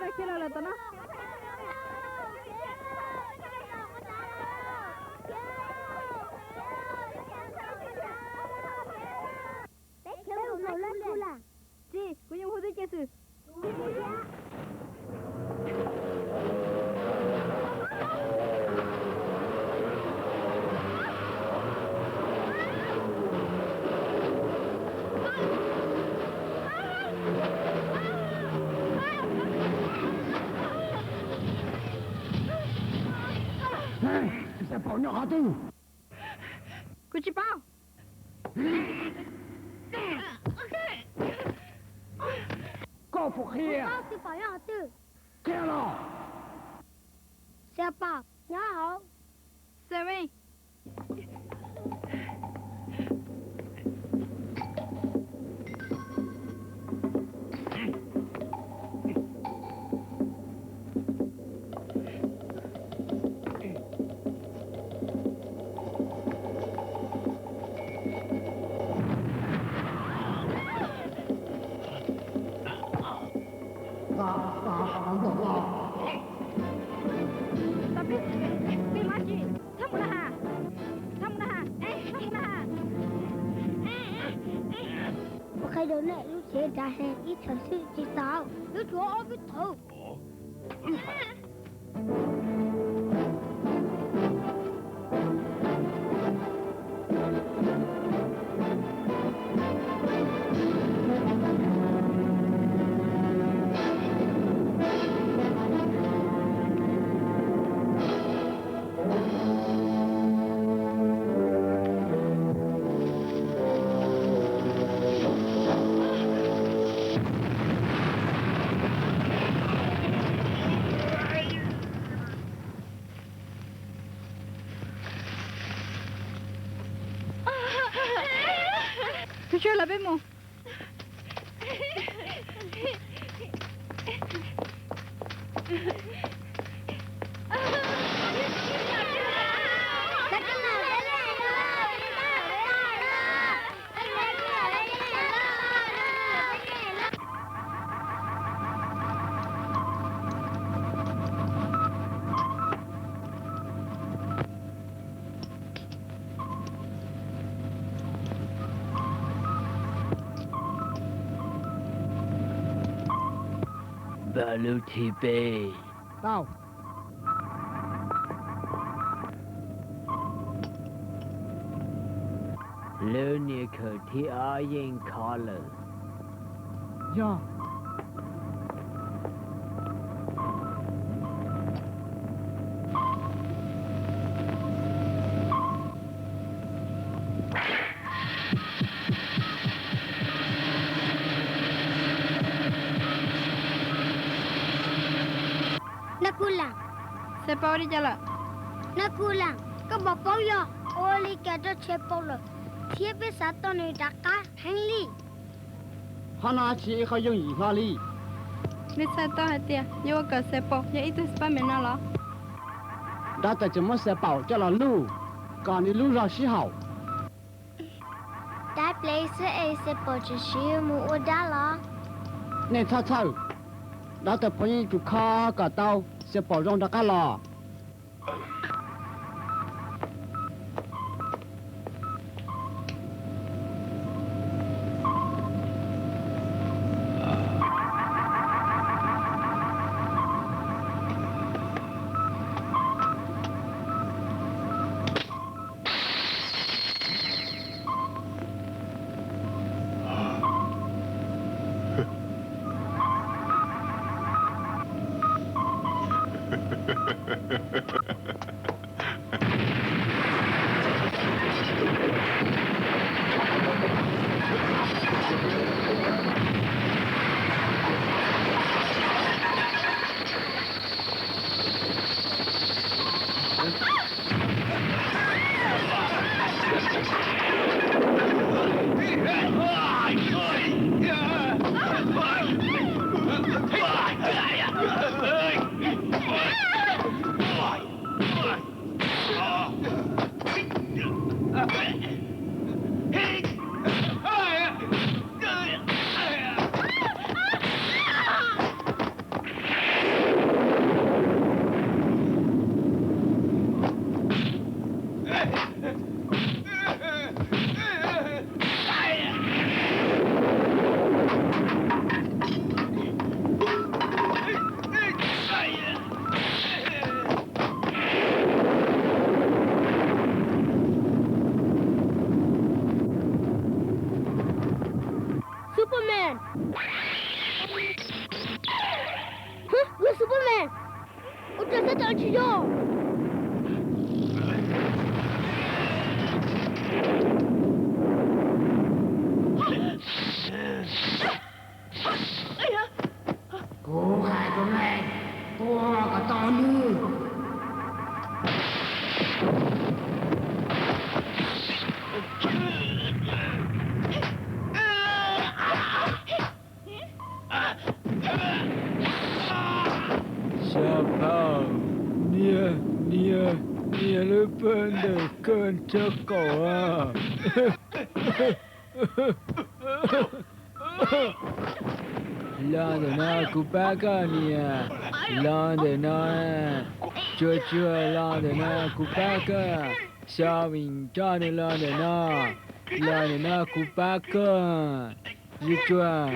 Khiav los lawm tom no. Tsis, kuv yeej hu twb cia xwb. Xav paub nyob qhov twg? Kuv tsis paub. Koj puas qhia? Xav paub xav paub nyob qhov twg. Qhia los. Xav paub nyob hauv. Seven. Tau peb, peb mab tsis, txhob mus na has, txhob mus na has, txhob mus na has. Kuv qhia rau nej lub tsev dav heev ib txhais xwb tsis tau, lub tsuav ob peb thaum. Tus tshuaj los peb mus. Npaj lub thib peb. Tau. Lub niag khaws thib ob yeej khov lawm. Yog. Nab Kub Lam. Xav paub ua li cas lawm? Nab Kub Lam, koj puas paub yog ua li cas rau Xav Paus lawm thiab peb xav tau nws rov qab heev li? Qhov no tsis yog ib qho yooj yim hlo li. Nej txhais tau hais tias yuav ua kom Xav Paus yog ib tug Spiderman no los? Dab tawm tseem muab Xav Paus coj los luj kom nws lub zog sib haum. Dab pleev xwb es Xav Paus tseem siv mus ua dab los? Nej txhob txhawj, dab tawm phooj ywg tsum kho kom tau Xav Paus zoo rov qab los. Tsis yog. Kuv hais kom nej tua kom tau nws. Xya phauj, nias, nias, nias lub pawg ntawm koj tso qaum a. Los ntawm no kuv pab koj nias. Los ntawm no, tsuag tsuag los ntawm no kuv pab koj. Xya vim coj nws los ntawm no. Los ntawm no kuv pab koj. Tsuag tsuag.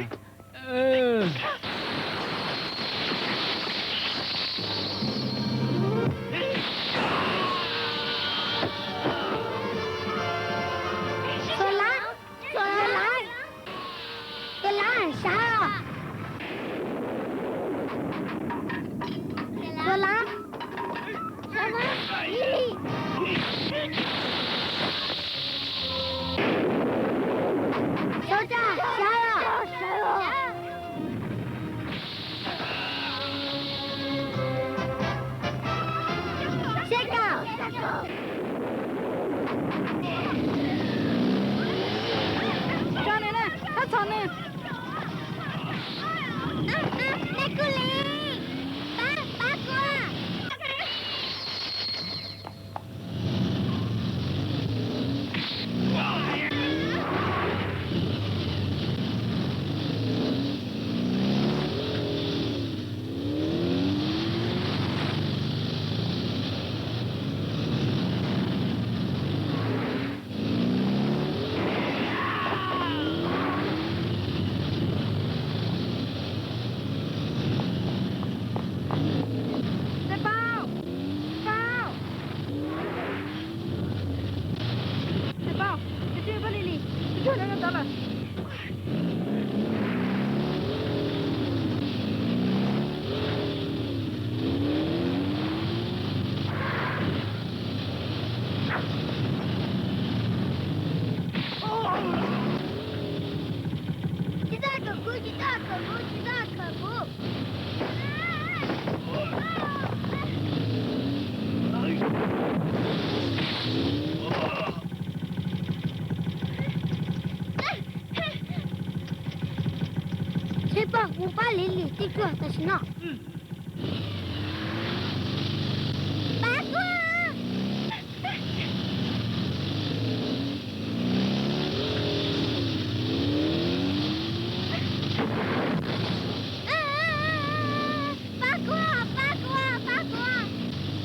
Xuas lab, xuas lab, xuas lab sab os. Xuas lab, xuas lab. Xuas tag sab os. Seb koj. Tso nws na, txhob txhom nws. Peb kuj li, pab, pab kuv. Txiv Paj, Paj, Txiv Paj, tus tij Paj Lis Lis, tus tij no tau lawm. Tsis txhob khawm kuv, tsis txhob khawm kuv, tsis txhob khawm kuv. Txiv Paj, kuv pab Lis Lis tij cuag tam sim no. Pab kuv! Pab kuv, pab kuv, pab kuv,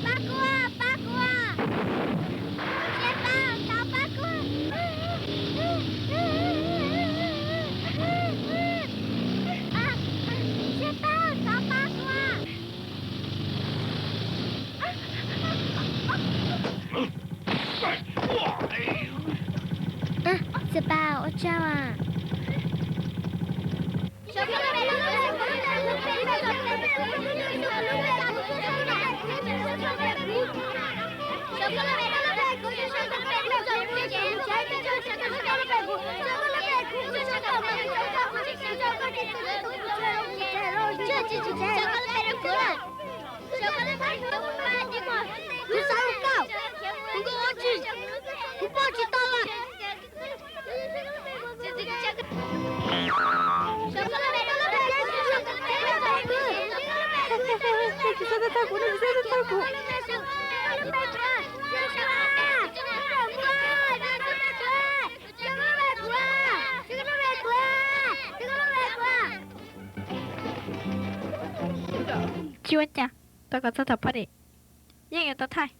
pab kuv, pab kuv. Txiv Paj, thov pab kuv. Txiv Paj, thov pab kuv. Txiv Paj, ua tsaug as. Kuv xav ua kauj, kuv nkauj ua tsis, kuv poj tsis tau lawm. Tsis ua cas, tos kom txog thaum poj niam yeej yuav tau thaij.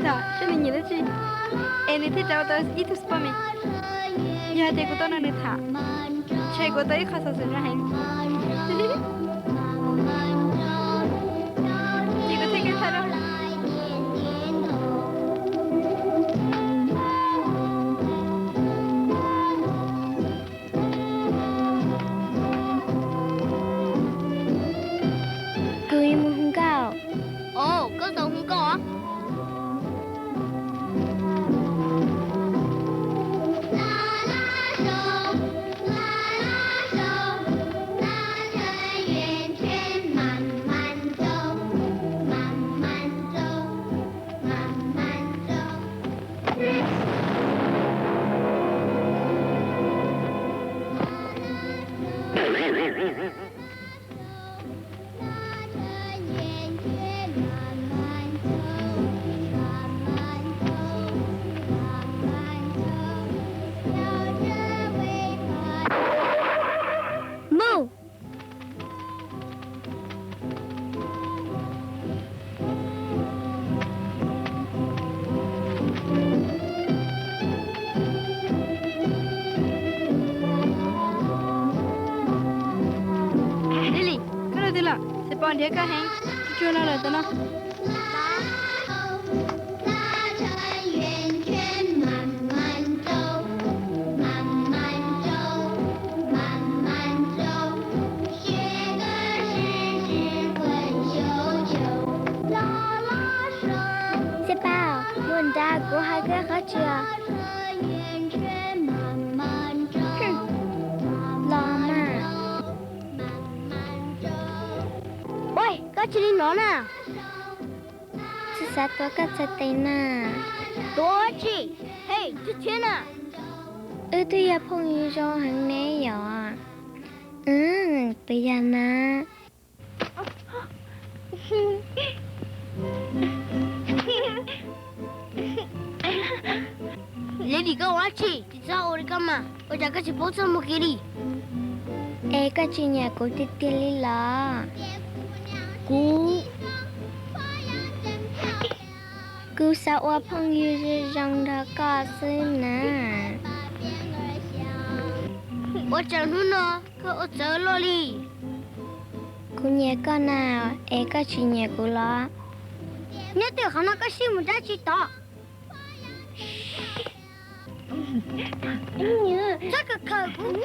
Saib nws nyiam dab tsi es nws thiaj rau tau ib tug Spiderman. Yog hais tias kuv tau nrog nws tham, ntshe kuv tau ib qho xov xwm zoo heev. Ces kuv thiaj kev thaij rau. Kuv yuav mus hu nkauj. Ov, koj tau hu nkauj os. Mus. Lily, koj los twg lawm? Xav pom nrhiav koj heev, tsuag tsuag los lawm tam no. Xav pom, mus nrad kuv hais koj qhov tsis os. Los mas. Ua, koj tsis li no na. Tsis xav tuav koj txhais tes na. Tuav tsis, hej, tsis thiab na. Wb twb yog phooj ywg zoo heev ne yom. Peb yog na. Lily, koj ua dab tsi? Tsis txhob ua li koj mas, ua cas koj tsis paub txoj muag kiag li? Es koj tsis nyiam kuv tiag tiag li los? Kuv, kuv xav ua phooj ywg zoo nrog koj xwb na. Ua cas hnub no koj ua txawv luaj li? Kuv nyiam koj na, es koj tsis nyiam kuv los? Nyob twj qhov no koj sib mus dab tsi tod? Txhob khaws khaws kuv.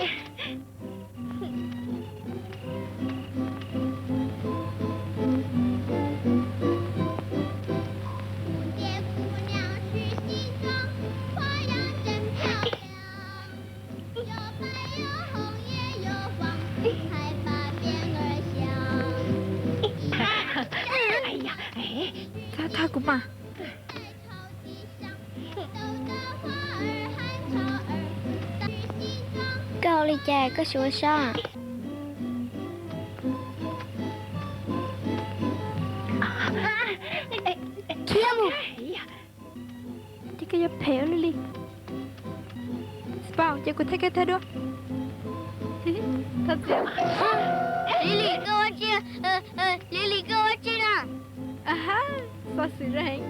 Thov, thov kuv mas. Koj ua li cas koj tsis ua sab? Khiav mus. Ces koj yuav phem ua luaj li. Spawn, ces kuv thaij koj tag dua. Lily, koj ua tsi? Lily, koj ua tsi na? Aha, xov xwm zoo heev.